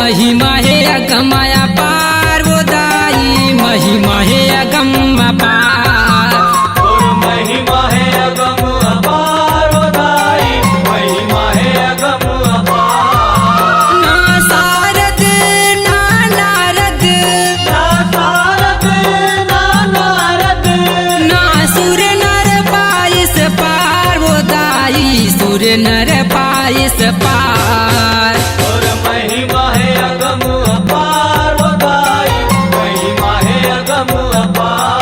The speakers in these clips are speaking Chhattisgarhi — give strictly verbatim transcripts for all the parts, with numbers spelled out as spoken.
महिमा हे अगम अपार वो दाई, महिमा हे अगम अपार। तोर महिमा हे अगम अपार वो दाई, महिमा हे अगम अपार। ना सारद ना नारद, ना सारद ना नारद, ना सुर नर पाइस पार वो दाई, सुर नर पाइस पार। तोर महिमा हे अगम अपार वो दाई, महिमा हे अगम अपार।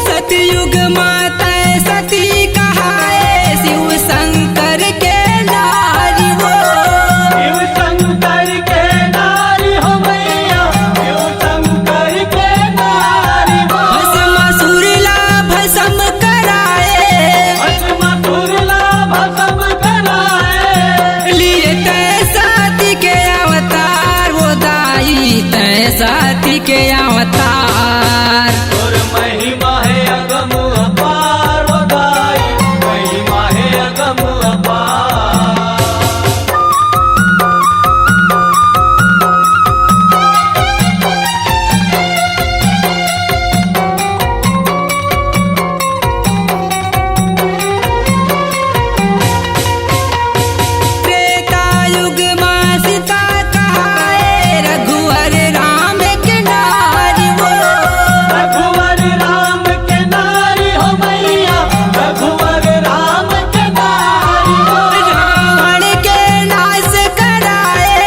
सतयुग माता सती कहाए, शिव शंकर के नारी वो। शिव शंकर के नारी हो मैया, शिव शंकर के नारी वो। भस्मासुर ला भस्म कराए। भस्मासुर ला भस्म कराए। लिए तैं सती के अवतार वो दाई, तैं सती के अवतार। तोर महिमा हे अगम अपार वो दाई, महिमा हे अगम अपार। त्रेता युग मा सीता कहाए, रघुवर राम के नारी वो। रघुवर राम के नारी हो मैया, रघुवर राम के नारी हो। रावण के नाश कराए।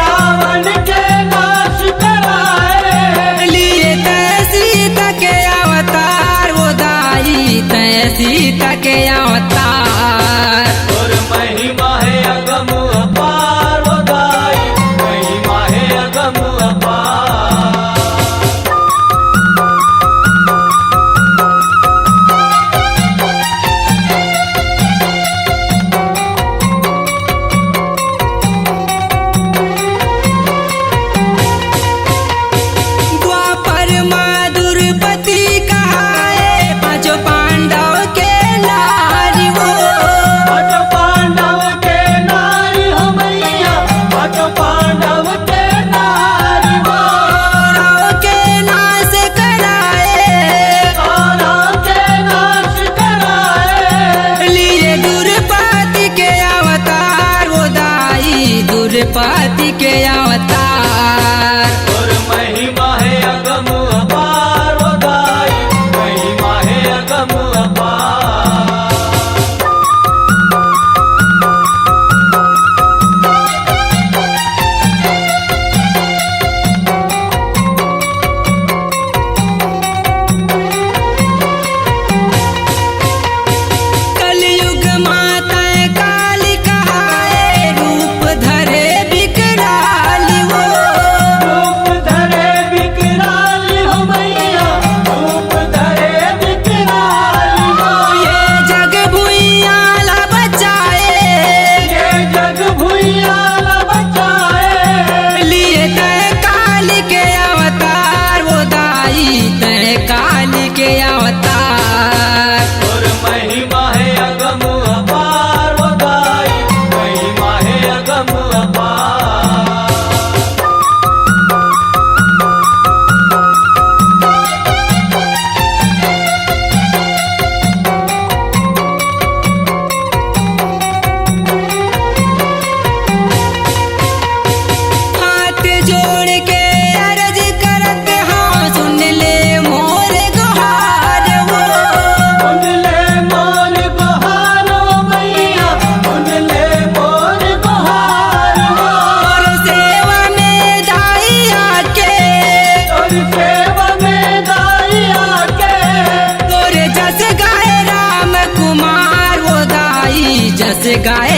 रावण के नाश कराए। लिए तैं सीता के अवतार वो दाई, तैं सीता के अवतार। तोर महिमा हे अगम अपार वो दाई, महिमा हे अगम अपार। द्वापर मा दुर्पति कहाए, पांचों पांडव के नारी वो। पांचों पांडव के नारी हो मैया, पांचों पांडव के नारी वो। कौरव के नाश कराए। कौरव के नाश कराए। लिए दुर्पति के अवतार वो दाई, दुर्पति के अवतार। तोर महिमा हे अगम अपार वो दाई, महिमा हे अगम अपार। कलयुग माता काली कहाए, रूप धरे विकराली वो। रूप धरे विकराली हो मैया, रूप धरे विकराली वो। ये जग भुइयां ला बचाए। ये जग भुइयां ला बचाए। लिए तैं काली के अवतार वो दाई, तैं काली के अवतार। तोर महिमा हे अगम अपार वो दाई, महिमा हे अगम अपार। हाथ जोड़ के अरज करत हंव, सुन ले मोर गोहार वो। सुन ले मोर गोहार वो मैया, सुन ले मोर गोहार वो। तोर सेवा में दाई आके, तोर सेवा में दाई आके। तोर जस गाए राम कुमार वो दाई, जस गाए